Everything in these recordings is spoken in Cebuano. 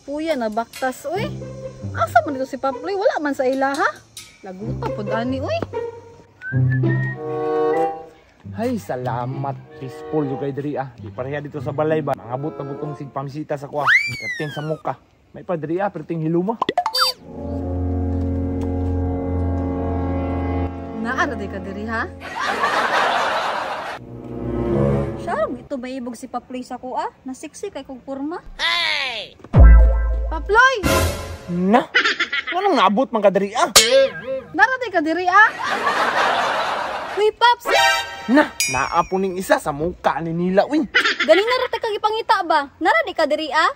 Puya na baktas oy. Asa man dito si Paploy? Wala man sa ilaha. Laguta pod ani oy. Hay, salamat. Peaceful yung kay diri ah. Di pareha dito sa balay ba. Mangabot na butong sig pamisita sa kuha. Perting sa muka. May pa diri ah, perting hiluma. Naa ra day ka diri ha? Siya ito maibog si Paploy sa kuha. Nasiksi kay kog porma. Hey! Paploy! Na! Anong naabot man ka diri ah? Nara day ka diri ah? Huy, Paps! Na! Naa po ning isa sa muka ni nila uy. Galing na ra kag ipangita ba? Nara di ka diri ah?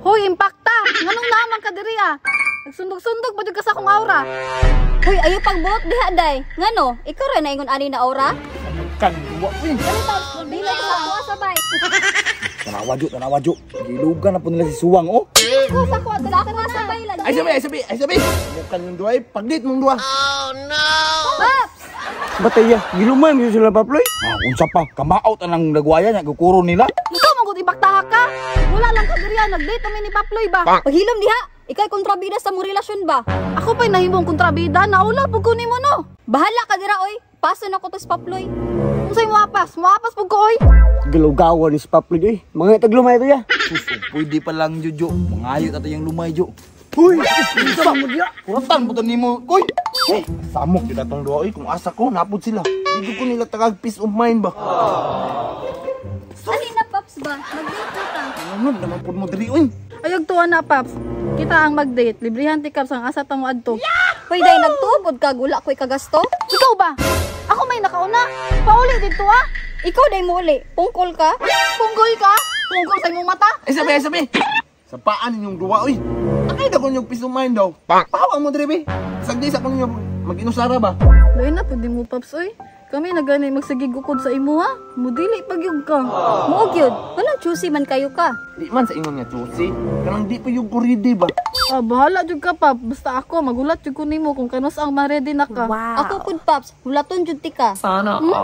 Hoy, impakta! Nganong naman ka diri ah? Nagsundog-sundog ba jud ka sa akong aura? Huy, ayo pagbuot diha day. Ngano? Ikaw ra naingon ani na aura? Kan duwa uy. Dali Paps, dili sa kuha sabay. Tanawa jo, tanawa jo. Gilugan na po nila si Suwang oh. Ko sa kuha, dali ka sabay lagi. Ay sabi, ay sabi, ay sabi. Mukan yung duwa ay pagdate mong duwa. Paps! Bataya, gilumay mo sila Paploy. Ah, unsa pa kamaot anang nagwaya nya gukuro nila. Ikaw man gud impaktaha ka. Wala lang ka diri ah, nag-date kami ni Paploy ba? Paghilom diha. Ikay kontrabida sa mong relasyon ba? Ako pa'y nahimong kontrabida, naula pud ko nimo no. Bahala ka dira oy. Paso na ko to sa Paploy. Unsay moapas? Moapas pud ko oy. Gilugawan ni si Paploy oy. Mga taglumay to ya. Sus, oh, pwede pa lang jojo. Mangayo ta yung lumay jo. Huy, unsa mo diya? Kuratan po nimo, koy. Eh, samok jud atong duwa oy kung asa ko napod sila. Di ko nila tagag peace of mind ba. Ali na Paps ba? Mag-date na ta. Ano naman pud mo diri uy. Ayog tuwa na, Paps. Kita ang mag-date. Librihan ti Kaps ang asa ta mo adto. Hoy day nagtuobod ka gula ko'y kagasto. Ikaw ba? Ako may nakauna. Pauli dito ah. Ikaw day mo uli. Pungkol ka? Punggol ka? Punggol sa imong mata? Ay sabi, ay sabi. Sa paan ninyong duwa oy. Akay da ko ninyong peace of mind daw. Pahawa mo diri be. Sagdi sa ko ninyo mag-inusara ba. Lain na pud mo, Paps oy. Kami na gani magsigig ukod sa imo ha. Mudili pagyug ka. Muog yun. Walang choosy man kayo ka. Di man sa ingon nga choosy. Kanang di pa yung kuridi ba. Ah, bahala jud ka, Pap. Basta ako magulat jud ko nimo kung kanus ang ma-ready na ka. Ako pud Paps, hulaton jud ti ka.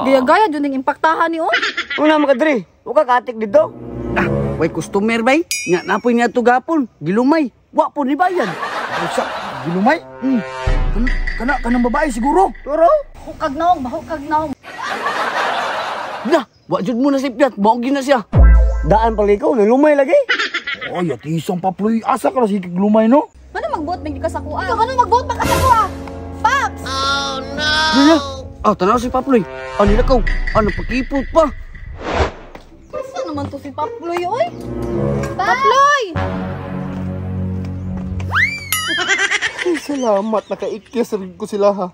Gaya-gaya jud ning impaktahan ni oy. Una mga diri, wa ka katik dito. Ah, way customer bay. Nga napoy niya to gapon. Gilumay. Wa po ni bayad. Usa, gilumay. Kana kanang babae siguro. Turo. Hukag naong, bahukag naong. Na, wa jud mo na si Piat. Mao gyud na siya. Daan pala ikaw, nalumay lagi. Oy, ati isang Paploy asa ka ra sige lumay no. Mana magbuot man jud ka sa kuha. Ikaw kanang magbuot pa ka sa kuha. Paps! Nana. Ah, tanaw si Paploy. Ano na ko? Ano pakipot pa? Asa naman to si Paploy oy? Paploy! Ay, salamat nakaikya sa ko sila ha.